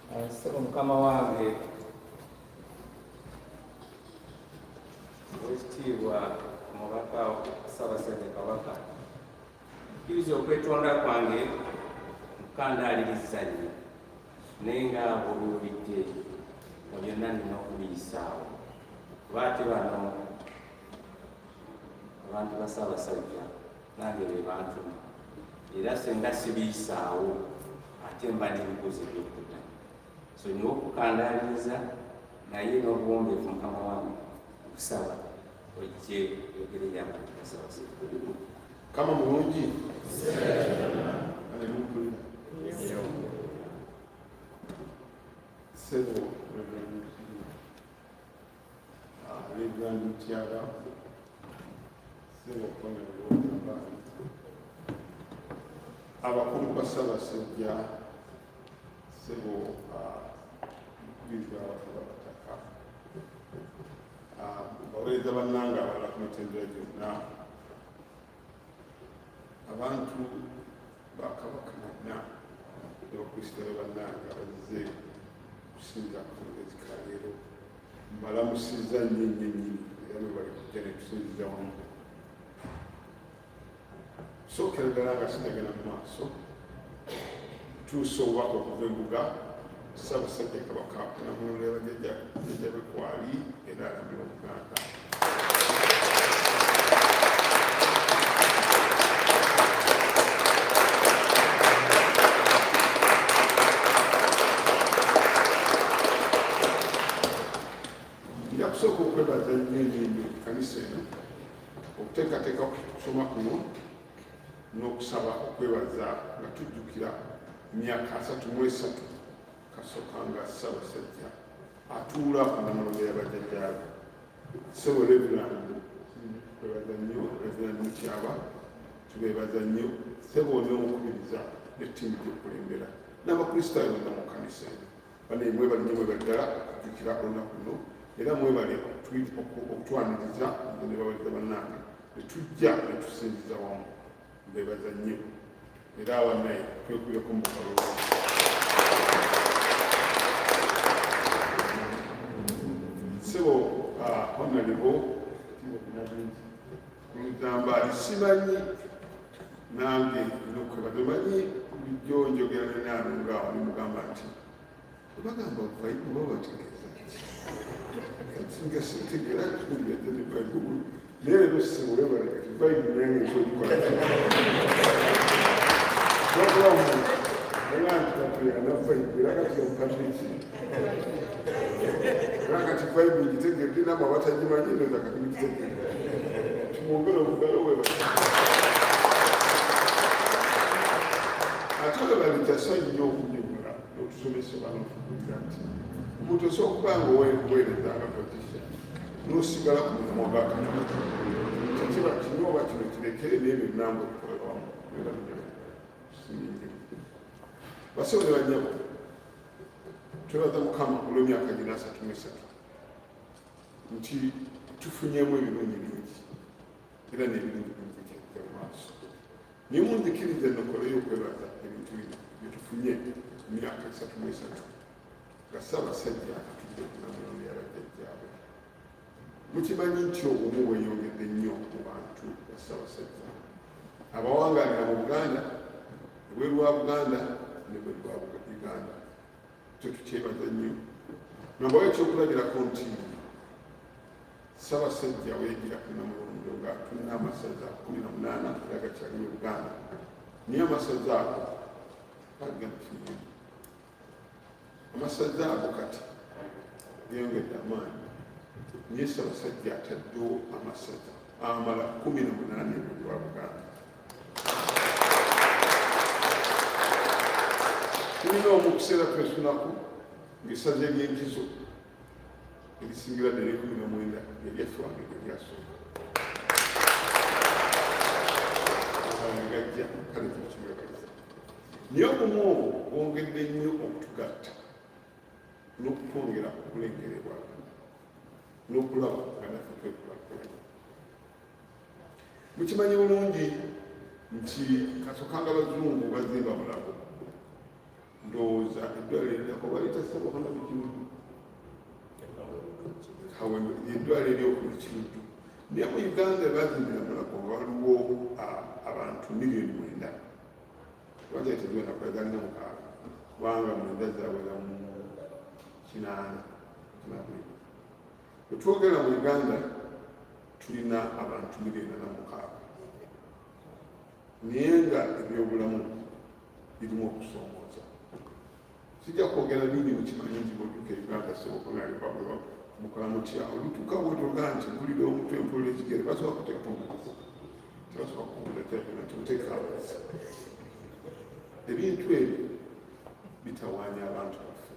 Ssebo mukama wange owekitiibwa omubaka Ssaabasajja Kabaka, kkiriza okwetonda kwange nkukandaaliriza nnyo, naye nga bw'obiwulidde nga byonna nina okubiyisaawo, kuba ate bano abantu ba Ssaabasajja nange be bantuma, era senga sibiyisaawo ate mba n'ebibuuzo ebyokudda. So nyiwe okukandaaliriza naye n'obuwombeefu, mukama wange, nkusaba ojje oyogere eri abantu ba Ssaabasajja. Kama mulungi. Aleluya. Ssebo Reverend Reverend Mutyaba, Ssebo Honorable, abakulu ba Ssaabasajja, Ssebo mukubiriza abataka, baweereza bannange abalala ku mitendera gyonna, abantu ba Kabaka bonna n'Abakristaayo bannange abazze okusinza akawungeezi ka leero, mbalamusizza nnyo nnyo nnyini era mwebale kujja ne tusinziza wamu. Sookera ddala nga sinagenda mu maaso, tuusa obubaka okuva embuga. Ssaabasajja Kabaka namunulira bajjajja be kwali era alamira Obuganda. Nja kusooka okwebaza nnyo nnyo nnyo ekkanisa eno okuteekateeka okusoma kuno n'okusaba okwebaza nga tujjukira emyaka 33 kasooka nga Ssaabasajja atuula ku Namulondo ya bajjajjaabe. Ssebo Reverand, twebaza nnyo. Reverand Mutyaba, tubeebaza nnyo. Ssebo n'omukubiriza ne ttiimu gy'okulembera n'Abakristaayo bonna mu kkanisa eno, bane mwebale nnyo, mwebale ddala okujjukira olunaku luno, era mwebale okutwaniriza nze ne baweereza bannange ne tujja ne tusinziza wamu. Mbeebaza nnyo era awannaye twekubireko mu bukalo. Ssebo Honorable Kuluzambaali, simanyi nange nokwebaza, omanyi bulijjo njogera nenaano ngaawo nemugamba nti bagamba vibe oba bategeeza kati nga sitegeera kikuliyadde ne vibe, naye leero ssebo webale, kati vibe nange nkyogikola wabulamu nti kati ana vibe era kati yampadde ki, era kati vibe ngitegedde, namwe abatagimanyi ndoza kati mugitegedde. Tumwongere obugalo. Webale ate webale kyasa nnyo okunyonyola n'otusomesa oba n'otubuulira nti omuntu osobola okuba nga oweereza nga politician n'osigala ku mulimu gwa Katonda, tekiba kino oba kino kirekere n'ebyo namba okukolera wamu. Bassebo ne bannyabo, twebaza Mukama olw'emyaka gino 33 nti tufunyemu ebirungi bingi era n'ebirungi bingi bikyajja mu maaso, naye munzikirize nokoleyo okwebaza ebintu bino byetufunye mu myaka 33 nga Ssaabasajja atudde ku Namulondo yabajjajjaabwe. Mukimanyi nti obumu bweyongedde nnyo mu bantu ba Ssaabasajja abawangalira mu Buganda, ebweru wa Buganda nebweru wa Uganda. Kyo tukyebaza nnyo nga mbawo ekyokulabirako nti Ssaabasajja weyagira ku Namulondo nga tulina amasaza 18 era gakyali mu Buganda, naye amasaza ago agagenda, amasaza ago kati geyongedde amaanyi, naye Ssaabasajja ataddewo amasaza amala 18 ebweru wa Buganda. Tulina omukuseera twesunako ng'essaza ery'enkizo erisingira ddala 19 eryaffe wange eryasooka gajja. Kale tukimwebaliza, naye obumu obwo bwongedde nnyo okutugatta n'okutwongera okulengerebwa n'okulaba nga naffe twekulakulanya. Mukimanyi bulungi nti kasokanga Abazungu bazimba Mulago, ndowooza. Ndowooza eddwaliro eriddako baliyita Ssabakona Kiruddu, eddwaliro eryokubiri Kiruddu. Naye mu Uganda bazimbira Mulago, waliwo abantu 9 million, lwaki teziwena kwezalina 6, kubanga 9 zawera mu 8. Bwetwogera mu Uganda tulina abantu 46 million, naye nga ebyobulamu birimu okusoomooza. Sijja kwogera bingi, mukimanyi nti bwotuuka e Uganda sebokonalibabwe mukola mutya, olutuuka bwetoga nti mpulira omutwe, mpulira ekigere, basobola kuteeka omazzi, tebasobola kukuteeka nti oteeka amazzi. Ebintu ebyo bitawaanya abantu baffe,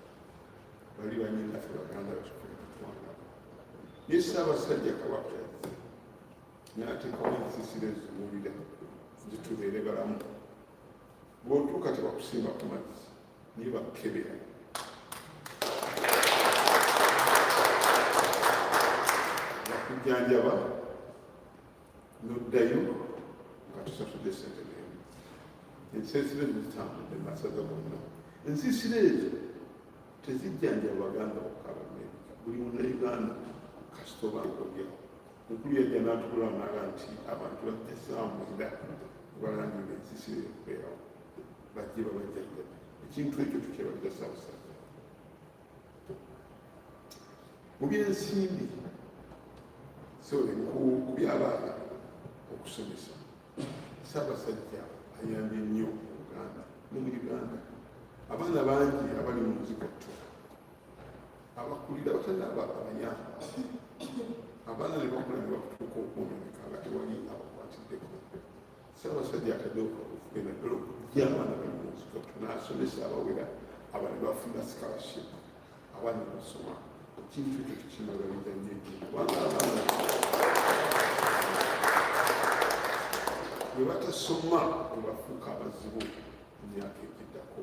bali banyinaffe, baganda baffe tuwangala. Naye Ssaabasajja Kabaka yazze n'ateekawo ensiisira eziwulira nti tubeere balamu. Bw'otuuka tebakusimba ku mazzi, naye bakukebera, bakujjanjaba, n'oddayo nga tusasudde sente nemu. Ensiisira ezo zitambudde mu masaza gonna. Ensiisira ezo tezijjanjaba Baganda bokka, Abamerika, buli Munnayuganda kasita obanga olyawo. Mukulu yajja n'atubula naga nti abantu bajja ssaawa 9 balangirira ensiisira ekubeerawo, bajje babajjanjabe. Ekintu ekyo tukyebaliza Ssaabasajja. Mu byensimbi, sorry, ku by'abaana okusomesa, Ssaabasajja ayambye nnyo Uganda ne mu Uganda abaana bangi abali mu nzikotto abakulira batanaba abayamba, abaana ne bakula ne batuuka okwononeka nga tewali abakwatiddeko. Ssaabasajja atadde okugenda ddala okujja abaana bali mu nzikotto n'asomesa abawera, aba ne bafuna scholarship, abaana ne basoma. Ekintu ekyo tukimwebaliza nnyo nnyo, kubanga abaana bwe batasoma bwe bafuuka abazibu mu myaka egiddako.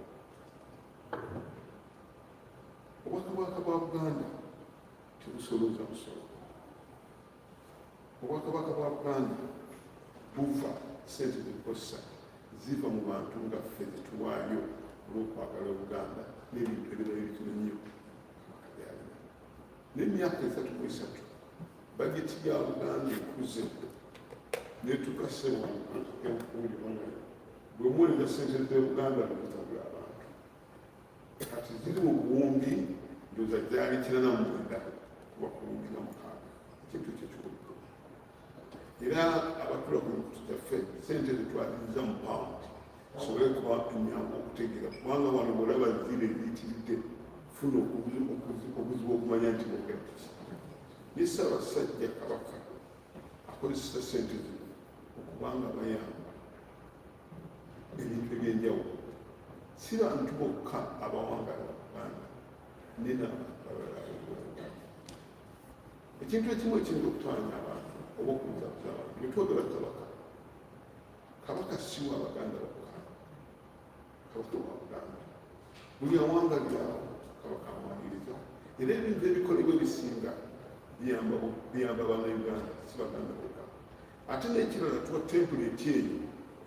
Obwakabaka bwa Buganda tebusolooza musolo. Obwakabaka bwa Buganda buva sente zebukozesa ziva mu bantu nga ffe zetuwaayo olw'okwagala Obuganda n'ebintu ebirala ebitono nnyo Kabaka byalina. N'emyaka 33 bageti ya Buganda ekuze netuka sewankuwulibanga bwe muwulira sente z'e Buganda nezitabula abantu. Kati ziri mu buwumbi, ndowooza gyali 89 kuba ku buwumbi na 6. Ekintu ekyo kikulu, era abatula ku mikutu gyaffe sente zetwaliriza mu pound sobole kuba enyangu okutegeera, kubanga wano bwolaba ziro eziyitiridde, funa obuzibu okumanya nti bogera kiki. Naye Ssaabasajja Kabaka akozesa sente zino okubanga bayamba ebintu ebyenjawulo, si bantu bokka abawangala mu Buganda, naye n'abantu abalala ab'Obuganda. Ekintu ekimu ekiyinza okutawanya abantu oba okubuzabuza abantu, bwetwogera Kabaka, Kabaka si wa Baganda bokka, Kabaka wa Buganda. Buli awangalirawo Kabaka amwaniriza, era ebintu ebikolebwa ebisinga biyamba Bannayuganda, si Baganda bokka. Ate n'ekirala, tuwa template eyo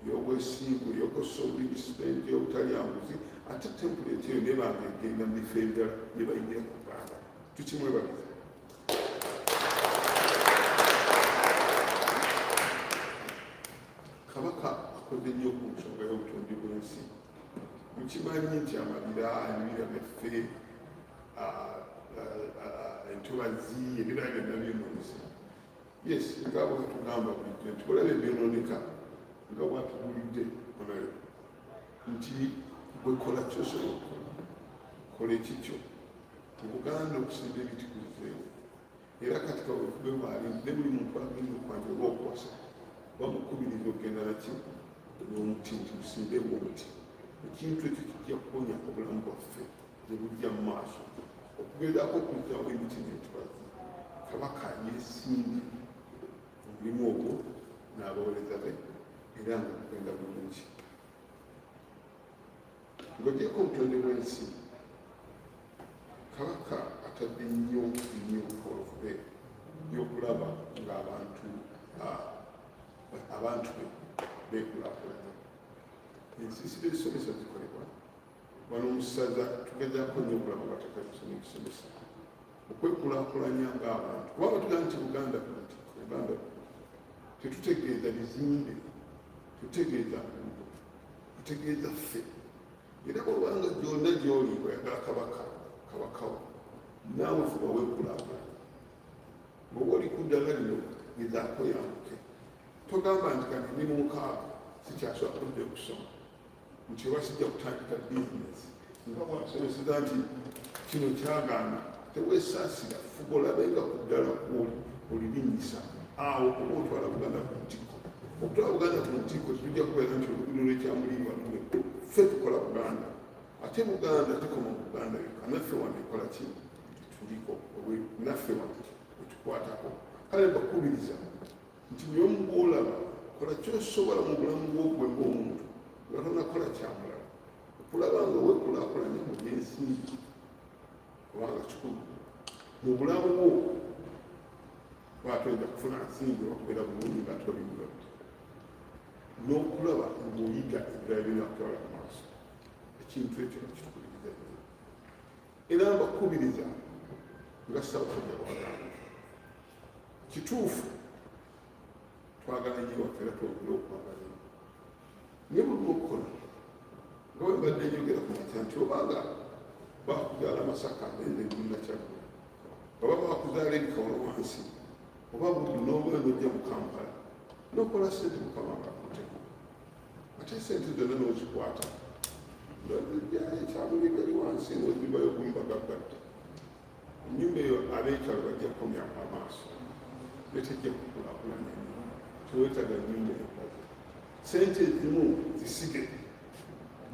y'obwesimbu, ey'okozesa obulimi sente, obutalya nguzi. Ate template eyo nebanga egenda mu bifo ebirala ne bayigira ku Buganda. Tukimwebaliza. Kabaka akoze nnyo ku nsonga y'obutonde bw'ensi. Mukimanyi nti amabira, ebibira byaffe, entobazi, ebirala byonna byonoonese. Yes, nga bwetugamba bulijjo nti olaba ebyonooneka, nga bwatubulidde onayo nti bwekola kyosobola okukola, kola ekikyo. Mu Buganda okusimba emiti kuzeewo, era kati kawefube bwali ne buli muntu agenda okwanja oba okuwasa bamukubiriza okugenda naki n'omuti, nti musimbeewo omuti. Ekintu ekyo kijja kuwonya obulamu bwaffe ne bujja mu maaso okugezaako okuzzawo emiti n'entobazi. Kabaka yeesimbye omulimu ogwo n'abawereza be, era nga gugenda bulungi. Ng'ogyeko obutonde bw'ensi, Kabaka atadde nnyo nnyo kawefube y'okulaba ng'abantu abantu be beekulaakulanya. Ensiisira ezisomesa zikolebwa. Wano mu ssaza tugezaako nnyo okulaba nga teekakusoma ekisomesa okwekulaakulanya ng'abantu, kubanga tugamba nti Buganda ku ntikko, Buganda tetutegeeza bizimbe, tutegeeza nguudo, tutegeeza ffe. Era bwobanga gyonna gyoli oyagala kabaka kabakawo, naawe fuba weekulaakulanya. Bw'oba oli ku ddala lino, gezaako yambuke. Togamba nti kati ndi mu mukaaga sikyasobola kudda okusoma, nti oba sijja kutandika bizinesi nga bwasomeseza nti kino kyagaana. Tewesaasira, fuba olabe nga ku ddala kwoli olirinyisa awo oba otwala Buganda ku ntikko. Okutwala Buganda ku ntikko tetujja kubeera nti oluguudo lw'Ekyamuliirwa luwe, ffe tukola Buganda. Ate Buganda tekoma mu Buganda yokka, naffe wano ekola ki tuliko, naffe wano etukwatako. Kale mbakubiriza nti buli omu gwolaba, kola kyosobola mu bulamu bwo gwe ng'omuntu nga tonakola kyamulala, okulaba nga wekulaakulanya mu byensimbi, kubanga kikulu mu bulamu bwo. Bwatoyinza kufuna nsimbi wakubeera bulungi nga toli mulwadde, n'okulaba ng'oyiga ebirala binakutwala mu maaso. Ekintu ekyo kitukubiriza nnyo, era mbakubiriza nga Ssaabasajja bwagamba. Kituufu, twagala nnyo waffe era twongere okwagala nnyo, naye buli okukola nga bwe mbadde njogera ku makya nti obanga bakuzaala Masaka, nende Nakyaggo, oba bakuzaala ebikawolo wansi oba Buddu, n'oba nojja mu Kampala nokola sente, Mukama nga akuteko, ate sente zonna n'ozikwata nozijjayo ekyamuligali wansi n'ozimbayo gumba gaggadde ennyumba eyo, ab'ekyalo bajja kukomyako amaaso, netejja kukulaakulanya nnyo. Tewetaga nnyumba enkazi, sente ezimu zisige,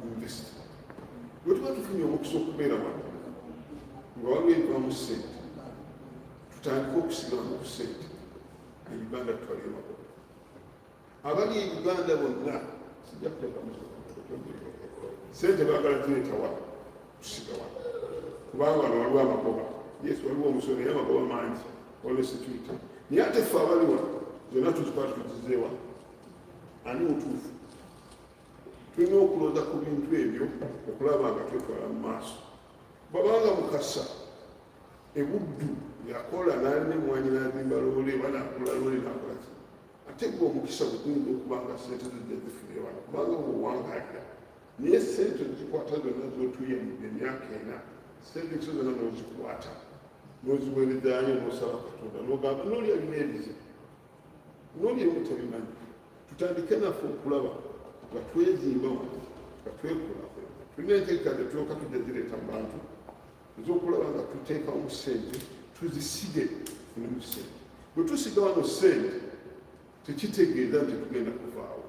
invest. Bwe tuba tufunye omukisa okubeera wano nga waliwo ebivaamu sente, tutandike okusigamu ku sente e Uganda, tutwale emagoba. Abali e Uganda bonna sijja kuteekamu sente, baagala zireeta wano kusiga wano, kubanga wano waliwo amagoba. Yes, waliwo omusolo, naye amagoba mangi, waliwo security. Naye ate ffe abali wano zonna tuzikwata tuzizeewa. Ani mutuufu? Tulina okulooza ku bintu ebyo okulaba nga twetwala mu maaso. Bwabanga Mukasa ebuddu yakola n'alina emwanyi n'azimba loole oba nakula loole nakola ki, ate gwe omukisa gwe guyinza okuba nga sente zijja zifunire wano, kubanga weowangalira. Naye sente ozikwata zonna zotuyanidde emyaka 4, savings zonna n'ozikwata n'oziweerezaayo, n'osaba Katonda, n'ogamba nooli alina ebizibu, nooli emu tebimanyi. Tutandike naffe okulaba nga twezimba wano, nga twekulaakulana. Tulina entegeka zetulyoka tujja zireeta mu bantu ez'okulaba nga tuteekamu sente, tuzisige, tufunemu sente. Bwe tusiga wano sente, tekitegeeza nti tugenda kuvaawo.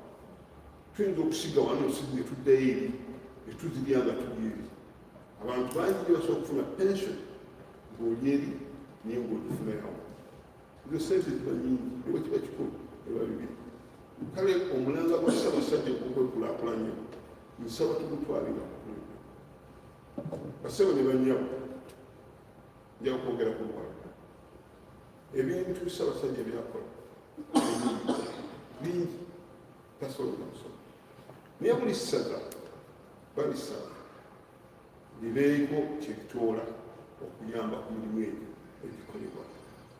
Tuyinza okusiga wano ne tuddayo eri ne tuzirya nga tuli eri. Abantu bangi gye basobola okufuna pension ng'oli eri, naye ng'ogifunayawo. Ezo sente ziba nyingi, ne bwe kiba 100 eba 200. Kale omulanga gwa Ssaabasajja ogw'okwekulaakulanya nsaba tugutwalira kukulembera. Basebo ne bannyabo, nja kwogera ku luwalo. Ebintu Ssaabasajja byakola bingi, tasobola kusoma, naye buli ssaza balisaba libeeko kyebitoola okuyamba ku mirimu egyo egikolebwa.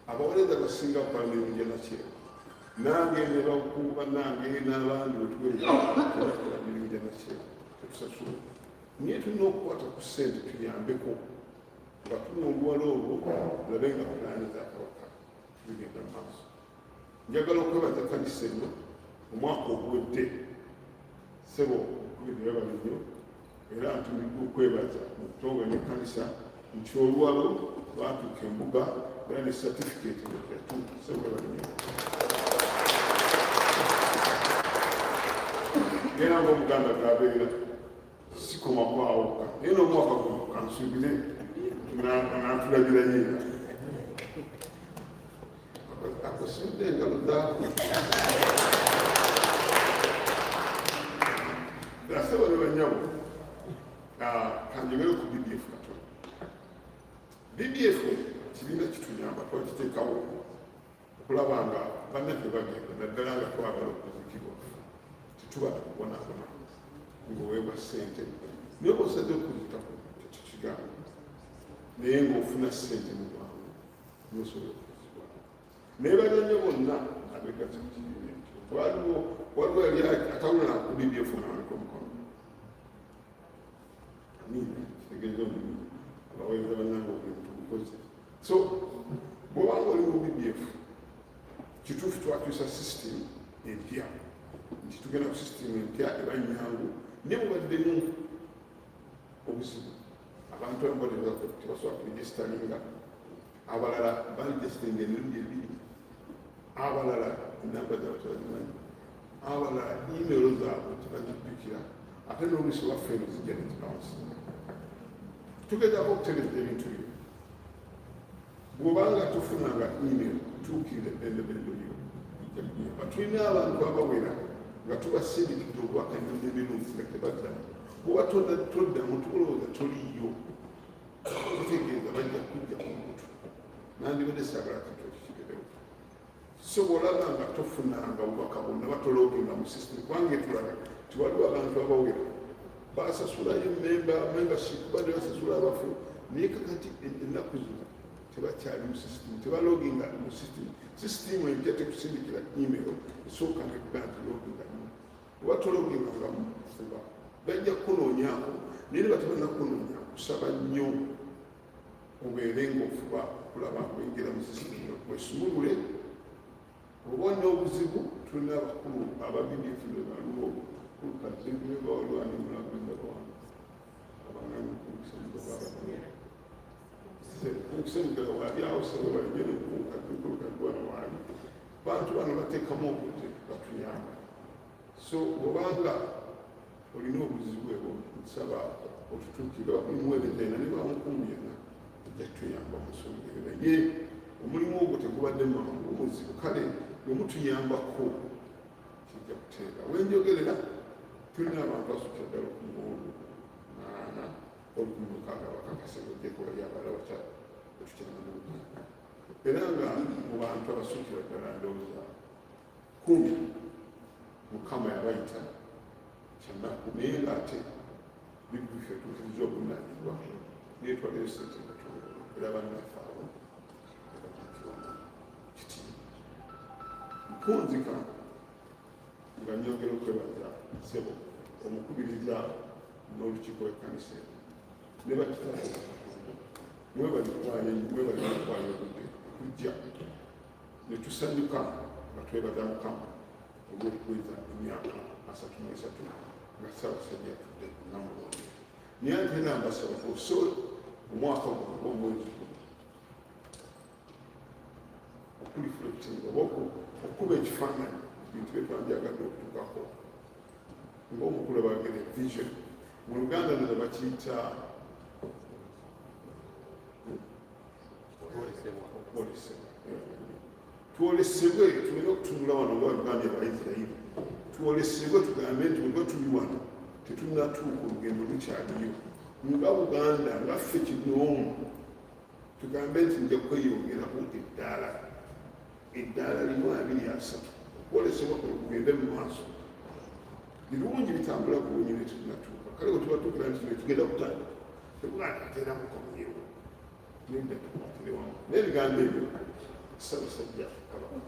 Abaweereza basinga kukola mirimu gya nakyewa. Nange ne bakungu bannange n'abandi wetuweereza tebakola mirimu gya nakyewa, tetusasula, naye tulina okukwata ku ssente tuyambeko nga tuna oluwalo olwo, tulabe nga pulaani za Kabaka zigenda mu maaso. Njagala okwebaza kanisa eno omwaka oguwedde. Sebo okubiri, webale nnyo, era ntumiddwa okwebaza mu butongole n'ekkanisa nti oluwalo lwatuuka embuga, era ne certificate yatuuka. Sebo, webale nnyo. Era ngaomuganda gabeera sikoma kwawoka, naye n'omwaka guno kansuubire nantulabira nyina akosudde engalo zaako. Asebo ne banyabo, kanjogere ku BDF katono. BDF kibiina kituyamba, twakiteekawo okulaba nga bannaffe bagenda, naddala nga twagala okuzikibwa, tetuba tukubonaabona ng'oweebwa ssente. Naye osaze okuyitako tetukigaana, naye ng'ofuna ssente mu bwangu nosobola okuzibwa. Naye bazanye bonna abegatta ku kibiina ekyo. Waliwo yali atawulira ku BBF nawanika omukono. Amiina, kitegeeza omulimu abaweereza bannange omulimu tugukoze. So bw'obanga oli mu BBF, kituufu twakyusa system empya nti tugenda ku system empya eba nyangu, naye mubaddemu obuzibu. Abantu abamu tebasobola kuregisteringa, abalala baregisteringa emirundi ebiri, abalala enamba zaabwe tebazimanyi, abalala email zaabwe tebazijjukira, ate n'oluusi waffe eno zijja nezibounce. Tugezaako okutereeza ebintu bino. Bw'obanga tofunanga email, tuukirira ebbendobendo lyo. Tulina abantu abawera nga tubasindikidde obubaka emirundi emirundi nga tebaddamu. Bw'oba toddamu, tulowooza toliiyo, kitegeeza bajja kujja ku muntu. Nandibadde saagala kintu ekyo kiberewo. So bw'olaba nga tofunanga bubaka bwonna, batologinga mu system, kubanga etulaga tiwaliwo abantu abawera basasulayo membership, badde basasula abafu, naye kakati ennaku zino tebakyali mu system, tebaloginga mu system. System empya tekusindikira email, esooka nekuga nti logingamu. Oba tologingangamu, fuba, bajja kukunoonyaako. Naye ne batebana kukunoonya, kusaba nnyo obeere ng'ofuba okulaba ng'oyingira mu system, wesumulule. Oba olina obuzibu, tulina abakulu aba BBF, baliwo kulukazibewaliwani mulamuzabawange abanganikusemugera waali awo sebabalyenekukakulukadwana waali. Bantu bano bateekamu obudde batuyamba. So obanga olina obuzibu ebwo, nsaba otutuukire omuweereza yena ne bamukungu yena, ojja tutuyamba mu nsonga eyo. Naye omulimu ogwo tegubadde mangu, omuzibu. Kale bwe mutuyambako kijja kuteera. Wenjogerera tulina abantu basukira ddala 1800, 1600 bakakase, ojjeko bali abalala batukyananoonya. Era nga mu bantu abasukira ddala ndowooza 10 Mukama yabayita, kyanaku. Naye ngaate bibbife tuukiriza obuvunanyizibwa, naye twaliyo sente nga era bannaffe abo ebateekebwamu kitiibwa. Mpunzika nga nyongera okwebaza ssebo omukubiriza n'olukiiko lw'ekkanisa eno ne bakitaffe. Mwebali kukwanya obudde okujja ne tusanyuka nga twebaza Mukama olw'okuweza emyaka 33 nga Ssaabasajja atudde Namulondo. Naye ate era mbasaba osobola omwaka guno oba omwezi guno okureflecting oba okukuba ekifaananyi bintu byetwandyagadde okutukako ng'omukulu bagere vision mu Luganda nno bakiyita okwolesebwa. Twolesebwe, tulina okutunula wano nga bagambye Abaisirairi, twolesebwe tugambe nti weba tuli wano tetunatuuka, olugendo lukyaliyo. Nga Buganda, nga ffe kinoomu, tugambe nti nja kweyongerako eddaala, eddaala limu, abiri, asatu. Okwolesebwa kuno kugende mu maaso. Birungi bitambula bulungi, ne tetunatuuka. Kale bwe tubatuukira nti tugenda kutandika, tekuganda ateera mukomyewo, nedda, tukwatire wamu. N'ebigambo ebyo, Ssaabasajja Kabaka.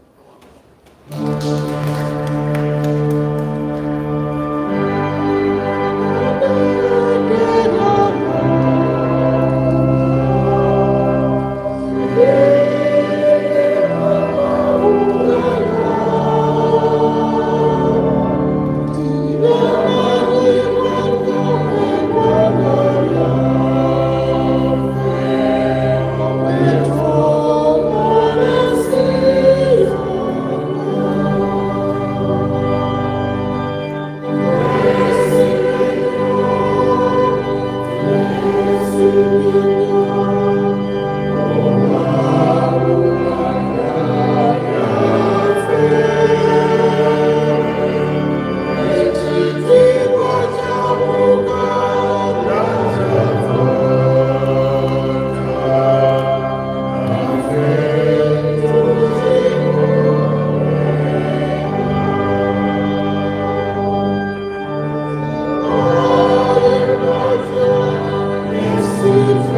Yesu.